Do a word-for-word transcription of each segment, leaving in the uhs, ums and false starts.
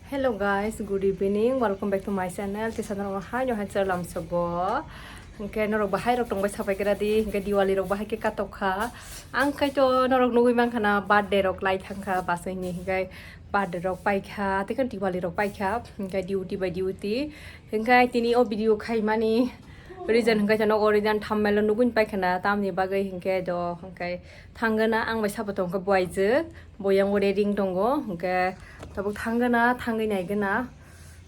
Hello guys, good evening. Welcome back to my channel. Tisa norok hai no hai chalam sobo. Hingke norok bahai rok tongbai sapai kira di. Hingke Diwali rok bahai ke katok kha. Ang kai to norok nugui mang khana birthday rok lai thang kha basai ni hingke birthday rok pai kha. Tekan Diwali rok pai kha. Hingke duty by duty. Hingke tini o video khai mani reason hingke to nogo reason thumbnail o nugui pai khana tamni bagui hingke do hingke thangana ang bai sabo tongkha buaijwk. Boyang o reading tongo, hingke tabuk thangana, thangwi naigana.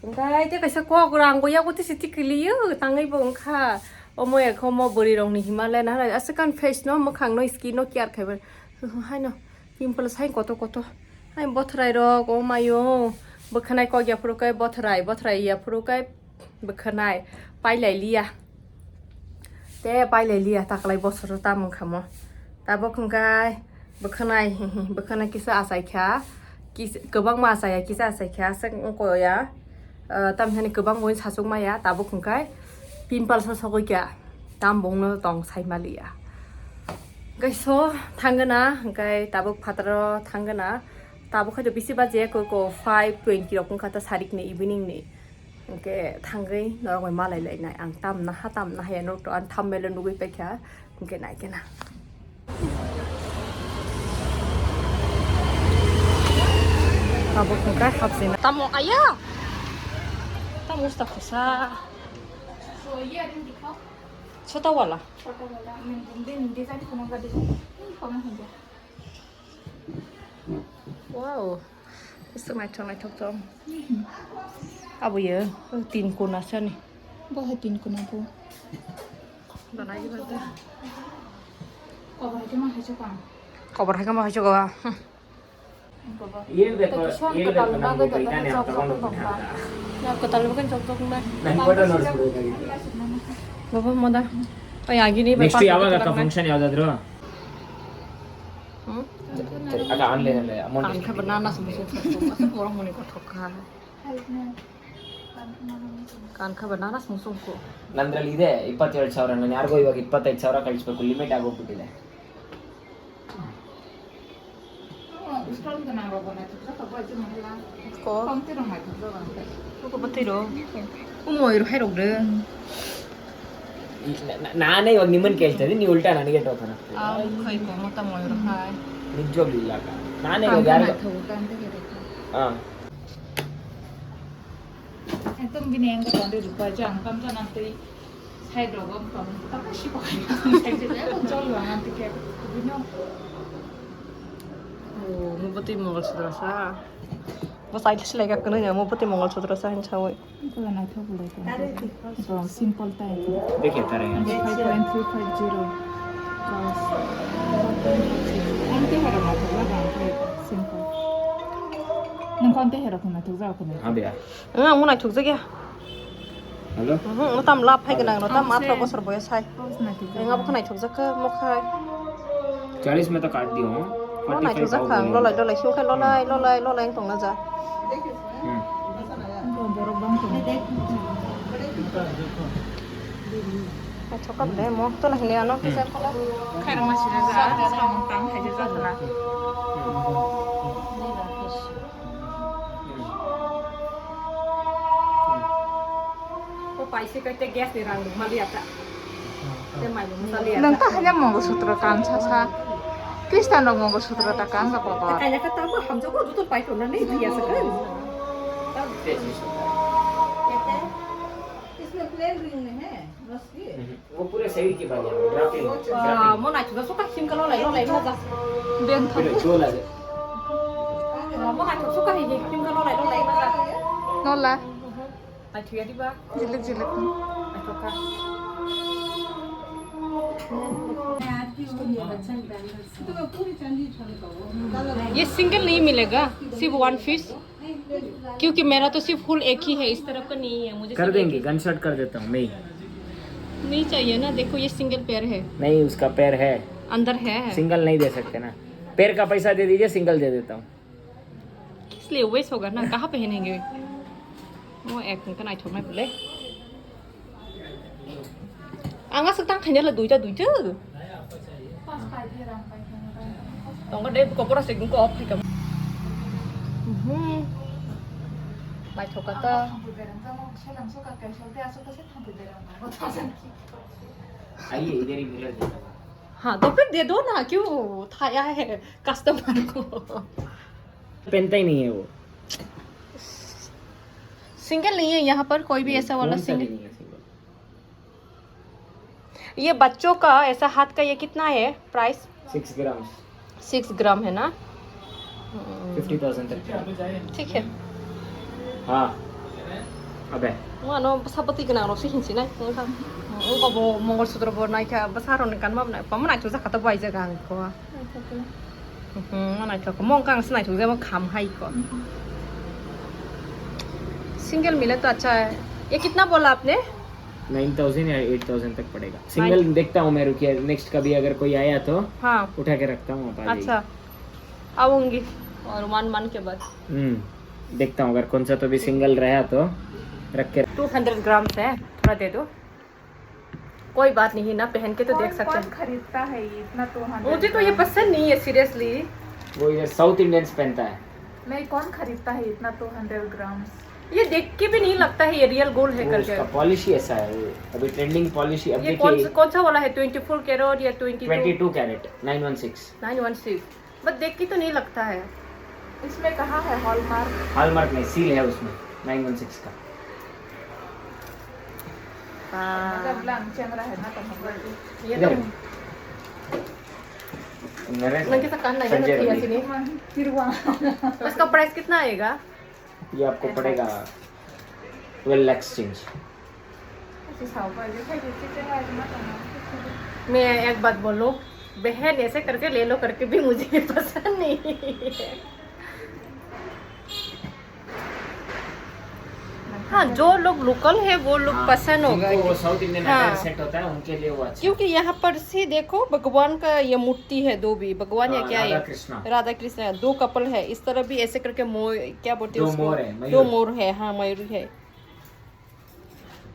Hingke ai te kaisa kok rang bo yago tisi tikiliyo, tangwi bo wngkha. Omo ekho mo bwrwi rokni Himalaya na hai, aswk ani face no, mwkhang no, skin no care khaiba. Haino, pimples hai koto koto. Hai bothrai rok, o mayo. Bwkhanai kok yaphuru kai bothrai, bothrai yaphuru kai bwkhanai. Pailai liya. Te pailai liya, taklai bosoro tam wngkha mo. Tabuk hwnkhe bwkhanai, bwkhanai kisa achai kha, kis-, kwbangma achai ya, kisa achai kha, aswk wngkha ya. Ah, tamni kwbang buini sachuk maya, tabuk hwnkhe pimples o sogwi kha, tam bongno tong sai maliya. Hwnkhe so thangana, hwnkhe tabuk phataro thangana, tabuk khaito bisi baje ko, ko five twenty rok wngkha ta sarikni evening ni. Hingke thangwi norok bai malai lainai ang tam naha tam naha ya norok to ang thumbnail o nugui paikha hingke naikhe na. Tabuk hingke hapsina tamo aya tamo usta khosa. Chota wala. Wow. Isuk naithok naithok tong. Abo ye tin kuna sani. Bo hai tin kuna bo. Donai ba da. Kobo hai ma hai chukang. Kobo hai ma hai chukang. ये देखो, ये देखो ना, वो बेटा ने आपका कौन उठाता? Baba moda. Next ಯಾವಾಗ ಅಕ್ಕ function, ಯಾವ್ದಾದ್ರು? ಅಕ್ಕ online ಅಲ್ಲಿ amount. Kan kha banana sum sum ko. Asa borok muni ko thok kha. Kan kha banana sum sum ko. ನಂದ್ರಲ್ಲಿ ಇದೆ ಇಪ್ಪತ್ತೆರಡು ಸಾವಿರ, ನಾನು ಯಾರಿಗೋ ಇವಾಗ ಇಪ್ಪತ್ತೈದು ಸಾವಿರ ಕಳಿಸ್ಬೇಕು, ಲಿಮಿಟ್ ಆಗೋಗ್ಬಿಟ್ಟಿದೆ. Ko. Ko batwi ro. Umoi ro hai rok de. ನಾನೇ ಇವಾಗ ನಿಮ್ಮನ್ನ ಕೇಳ್ತಾ ಇದ್ದೀನಿ, ನೀವು ಉಲ್ಟಾ ನನಗೆ ಟೋಕನ್ ಹಾಕ್ತೀರಾ. Kai ko mota moi ro hai. ನಿಜವಾಗ್ಲೂ ಇಲ್ಲ ಅಕ್ಕ. ನಾನೇ ಇವಾಗ ಯಾರಿಗೂ. ಹಾ. Ekdom bini ang tong de rupa jang kam jana tei side rogo tong ta ka si ko hai sai je ko jol wa ngan tike bino. Oh, mo bati mongol sutra sa. Bo sai sile ga kene ya mo bati mongol sutra sa hin chawi. Ko na thok le ko. Simple type. Dekhe tare. Five point three five zero. Ang te hero na thok la simple. Nang kon te hero ko na thok ja ko na. Abe. Ang mo naithok jakya. Hello? Mhm, tam lap hai gwnang no, tam atro bosor boyos hai. Ang abo khwnaithok jakha mo khai. चालीस में तो काट दिया हूँ। Mo naithok jakha, lolai lolai sio khai lolai lolai lolai ang tongna ja. Borok bang tong. Naithok kam de mo to na hini ano kisa phala. Khairma sina ja, samung tang hai ja na. Ko paise kai te gas ni rang rok maliya ta. Te mai bo maliya. Nang ta hanya Mongol Sutra kan sa sa. Kristan rok Mongol Sutra ta kan sa ko ko. Kaya ka ta bo hamjo ko jutul pai ko na ni biya sa kan. इसमें plane ring में है, बस ये। वो पूरे शरीर की बनी है, dropping. Mo naithok suka sim ka lolai lolai ma ja. Ben thabu. Mo naithok suka hi sim ka lolai lolai ma ja. Lola. Naithok ya diba? Jilik jilik. Naithok ka. ये सिंगल नहीं मिलेगा, सिर्फ वन पीस। क्योंकि मेरा तो सिर्फ फुल एक ही है, इस तरफ का नहीं है, मुझे कर सिर्फ एक देंगे, ही गन शॉट कर देता हूँ मैं। नहीं चाहिए ना, देखो ये सिंगल पेयर है। नहीं, उसका पेयर है। अंदर है। सिंगल नहीं दे सकते ना, पेयर का पैसा दे दीजिए, सिंगल दे देता हूँ। किस लिए वेस्ट होगा ना, कहाँ पहनेंगे? वो एक उनका नाइट होना बोले। Ang aswk tang khaina le duita duita. Tongo de ko pora se ko phai kam. Mhm. Naithoka to. आइए, इधर ही मिरर देखो। हाँ, तो फिर दे दो ना, क्यों उठाया है कस्टमर को? पहनता ही नहीं है वो। सिंगल नहीं है यहाँ पर कोई भी ऐसा वाला। कौन सा सिंगल नहीं है सिंगल? ये बच्चों का ऐसा हाथ का, ये कितना है price? Six grams. Six gram है ना? हम्म। फिफ्टी थाउजेंड तक है। ठीक है। हाँ। अबे। Mano bwsa bwtwi gwnang rok se hinsi nai wngkha. Wngkha bo mongol sutro bo naikha, bwsa rok ni kanma bo nai, pama naitok jakha to bai jaga ang kho. हम्म, वो नहीं तो, mong kang se naithok jemo kham hai ko। Single मिले तो अच्छा है। ये कितना बोला आपने? नाइन थाउजेंड या एट थाउजेंड तक पड़ेगा। सिंगल देखता हूँ मैं, रुकिए, नेक्स्ट कभी अगर कोई आया तो हाँ। उठा के रखता हूँ, आप आ जाइए। अच्छा, आऊंगी और वन मंथ के बाद। हम्म, देखता हूँ अगर कौन सा तो भी सिंगल रहा तो रख के। टू हंड्रेड ग्राम्स है, थोड़ा दे दो। कोई बात नहीं ना, पहन के तो देख सकते हैं। कौन खरीदता है ये इतना टू हंड्रेड ग्राम? मुझे तो ये पसंद नहीं है सीरियसली। वो इधर साउथ इंडियंस पहनता है। नहीं, कौन खरीदता है इतना टू हंड्रेड ग्राम्स? ये देख के भी नहीं लगता है ये रियल गोल्ड है करके। उसका पॉलिश ही ऐसा है, अभी ट्रेंडिंग पॉलिश ही। ये कौन सा, कौन सा वाला है, ट्वेंटी फोर कैरेट या twenty two? Twenty two carat, nine one six. Nine one six. But देख के तो नहीं लगता है। इसमें कहाँ है हॉलमार्क? हॉलमार्क नहीं, सील है उसमें, नाइन वन सिक्स का। हाँ। मतलब लंग चंग रहा है ना, तो मतलब ये इधर। तो नरेश नंगे तो कान नहीं संजय है, रवि। इसका प्राइस कितना आएगा? ये आपको पड़ेगा ट्वेल्व लाख चेंज। मैं एक बात बोलूं, बहन ऐसे करके ले लो करके भी मुझे पसंद नहीं है। हाँ, जो लोग लोकल है वो लोग हाँ, पसंद होगा। जिनको वो साउथ इंडियन हाँ। अटायर सेट होता है, उनके लिए वो अच्छा। क्योंकि यहाँ पर से देखो, भगवान का ये मूर्ति है दो भी, भगवान या हाँ, क्या है? राधा कृष्णा। राधा कृष्णा, दो कपल है, इस तरह भी ऐसे करके मोर, क्या बोलते हैं दो उसको? मोर है, दो मयूर। मोर है, हाँ, मयूरी है।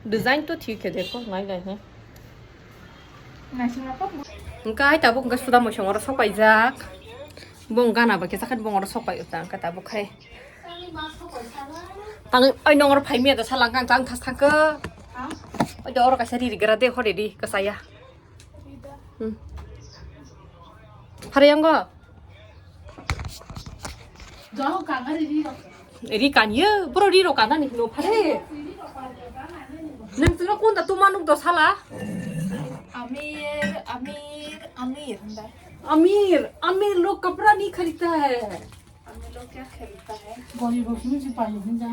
डिजाइन तो ठीक है, देखो, नहीं, नहीं है। Hingke ai tabuk hingke suda moisong oro sok paijak. Bong gana bai kisa khe bong oro sok pai ta hingke tabuk khai. Tang ai nong oro phai miya da sala hingke ang thas thangke. Oi do oro kaisa riri gra de hore di kasaya. Hmm. Hare yang go. Ri kanya, bro ri ro kana ni no phare. Nang tino kunda tuma nuk do sala. Amir, Amir, Amir, handa. Amir, Amir log kapra nahi kharita hai. Amir log kya kharita hai? Garib ho, sunu si pani hin ja.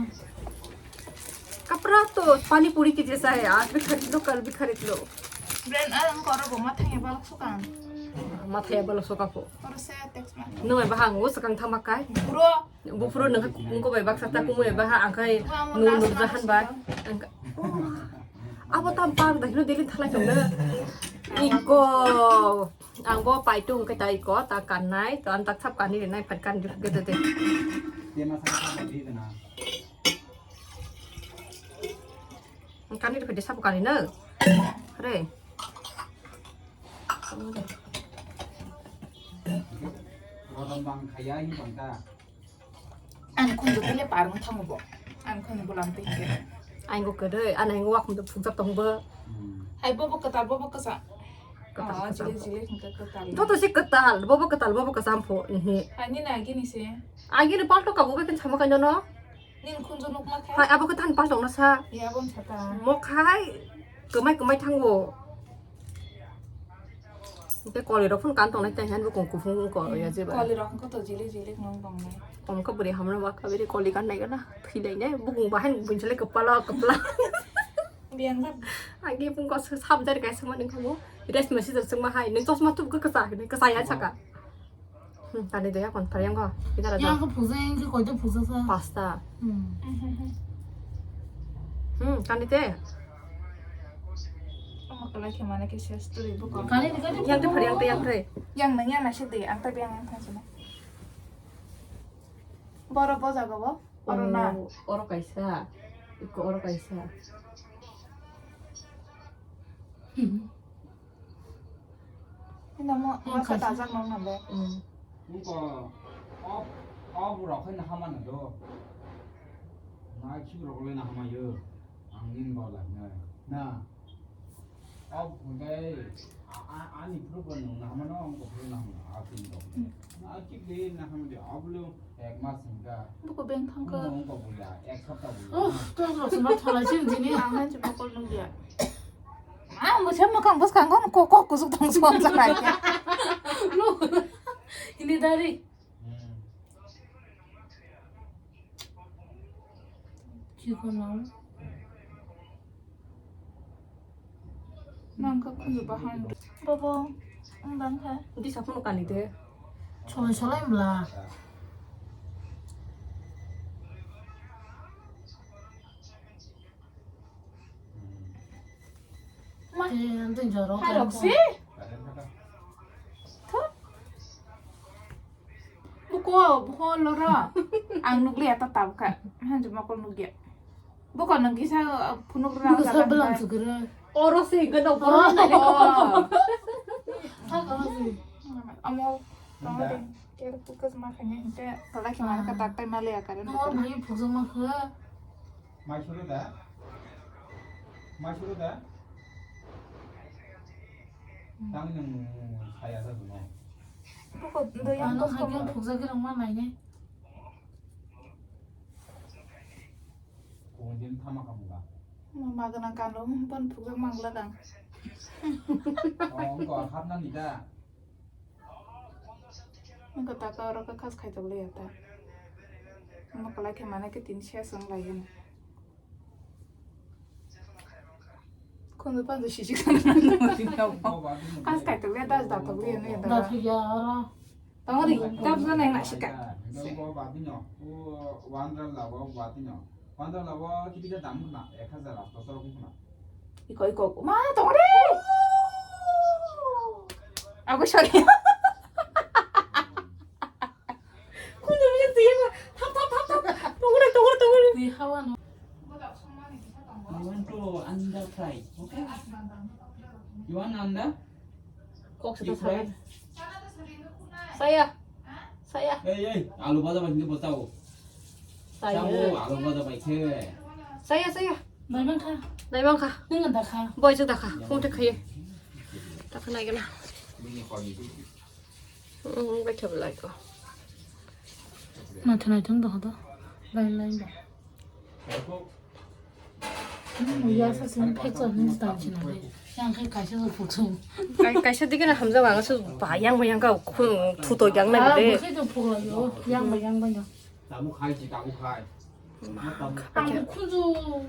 कपड़ा तो पानी पूरी के जैसा है, आज भी खरीद लो, कल भी खरीद लो। Brand ang koro bo mathang ya balok sukang. Mathang ya balok sukako. Koro se text ma. Nung ai bahang wo sakang thama kai. Bro. Bu pro nung ko bai baksa ta kumu bai ha angkai nu nu jahan bai. Abo tam par da hino delin thalai tong na. Iko. Ang bo paitung ke tai ko ta kannai to an tak sap kani nai phat kan gede de. Kani de pede sap kani na. Re. Rodom bang khaya hi bang ta. Ani khunju tele parung thango bo. Ani khunju bolam te hike. Aingo kedai, ani aingo wakum de phukjak tong bo. Hai bobo ketal, bobo kesa. Ketal, oh, ketal. Jile jile hingke ketal. Joto si ketal, bobo ketal, bobo kesam pho. Ehe. Ani na gini se. Agi ni palto ka bobo ken sama ka nyono. Nin khunju nuk ma khai. Hai abo ketan palto na sa. Ya bon sata. Mo khai. Kemai kemai thango. Hingke koli rok phano kan tongnai tei han bokong kuphung wng ko ya jeba. Koli rok wngkha to jilik jilik nwng tongnai. Kom khe bwrwi hamya ma kha bini koli kan nai gana thwi nai ne bokong bahai bini sale kwpalo kwpla. Biyang khe. Agi bokong ko sab jari kaisa ma nung khamu. Rest masi jor sung ma hai nung chosma tubu khe kwchak hinwi kwchaya saka. Hmm, tani de yakon phari yango. Kita raja. Yang ko puja yang ko koito puja sa. Pasta. Hmm. Hmm, tani te. Omo kalai khe mane khe ses turi buko. Kali ni kali. Yang te phari yang te yang te. Yang nang yang nasi de, ang ta biang yang thang sini. Boro boja go bo. Oro na. Oh, oro kaisa. Iko oro kaisa. Ina mo, mo sa tajak nang na be. Hmm. Iko, o, o burok hai na hamana do. Suk rok le na hamai yo. Ang nin bo lai na. Na. Ob hwnkhe a, a, ani phuru bo nung na hamano, ang bo phuru na hamano, a tin rok. Na kibli na hamadi, oblo ek mas hingka. Buko beng thangka. Ang bo buya, ek sapta buya. Oh, to rok sima thalai sin jini. Ang han chuma kol nung dia. Ah, mo chama kang bas kang kon ko ko kusuk thang suan sa kai. Ini dari. Chikon nang. Nang ka khunju bahan. Bobo, ang bang kha. Di sapun kani de. Choi solai mla. Ma. Te, ang tun jorok. Hai rok si. Thut. Buko, buko loro. Ang nukliya ta tabkha. Hanjuma kol nukya. Buko nang kisa, uh, phunuk rang. Buko sa belang sugera. Oro si, gado oro. Amo, amo de, care focus ma khanya hinte, tala khimana ka tatai male akaren. Amo bhai phuksa ma kha. Mai suru da? Mai suru da? Tang nung saya sa dumo. Buko doyang. Ano kos hai komo. Phuksa khe rong ma nai ne. Kung din thama kamu ga. Mama gana kalo pon phuksa mangla dang. Oh, ko hap na ni da. Nokha taka oro khe khas khai tok liya ta. Omo kwlai khe mane khe tin sesong lai gana. Khunju panju sijik sana. Khas khai tok liya das da tok liya ne da. Da phiya oro. Tongori, tap sa nai na sika. Go ba dinyo. Wandra la go ba dinyo. Wandra la go kiti da dam na ek hazar asto soro kuna. Iko, iko, ma, tongre. Aku sorry. Kuno bisa sih, ma. Tap, tap, tap, tap. Tongre, tongre, tongre. Di hawa no. I want to under fry, okay? You want under? Kok sita saya. Saya. Saya. Ei, ei, alu bhaja bai hindi botao. Saya. Chao, alu bhaja bai khe. Saya, saya. Naimang kha. Naimang kha. Nang da kha. Boy chu da kha. Kung te khaye. Da kha nai gana. Bini kol ni. Hmm, bai khe belai ko. Naithok naithok dong do. Line line dong. Hmm, ya sa sin phek sa hin style china de. Yang khai kaisa sa phuk sung. Kai kaisa digi na hamjak ang su ba yang ba yang ka khu thu to yang na de. Khai to phuk la yo. Yang ba yang ba yo. Tamu khai chi tamu khai. Ang khunju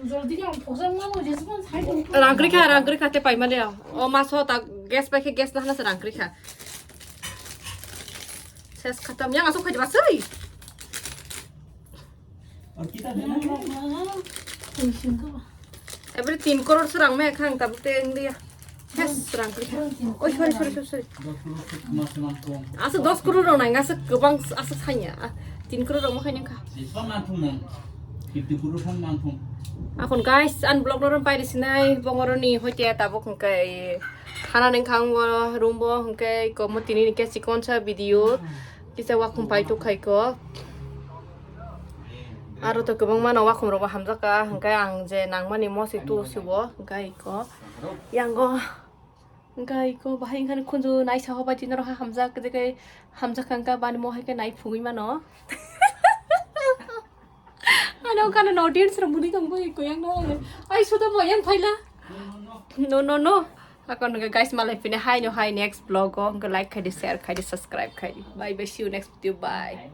jor digi ang phuk jang ma mo je sibon sai to. Rang kri kha, rang kri kha te pai ma le. O ma so ta gas pai khe gas na hana sa rang kri kha. Ses khatam yang asuk khai ba sui. Ebri tin koror se rang me khang tabuk te India. Yes, rang kri kha. Oi, sorry, sorry, sorry, sorry. Asa dos koror rong nang, asa gabang, asa sanya. Ah, tin koror rong mo khainang kha. Akon guys, an vlog noron pai risinai, bongoroni hoite tabuk hingkai khana neng khang wo room bo hingkai komo tini ni ke chikon sa video. Kisa wakhum pai tuk khai ko. Aro to kwbangma no wakhum rok bo hamjak ka, hwnkhe ang je nangmani mo se tu sibo, hwnkhe iko yango, hwnkhe iko bahai wngkha khunju naisa hobai tini rok hamjak, je khe hamjak kha, hwnkhe bani mo hai khe nai phugwi mano. Ano kana audience rok budi tong bai ko yang no. Ai suda mo yang phaila. No, no, no. Ako nungke guys, malai pine hai no hai next vlog o. Hwnkhe like khai di, share khai di, subscribe khai di. Bye bye, see you next video. Bye.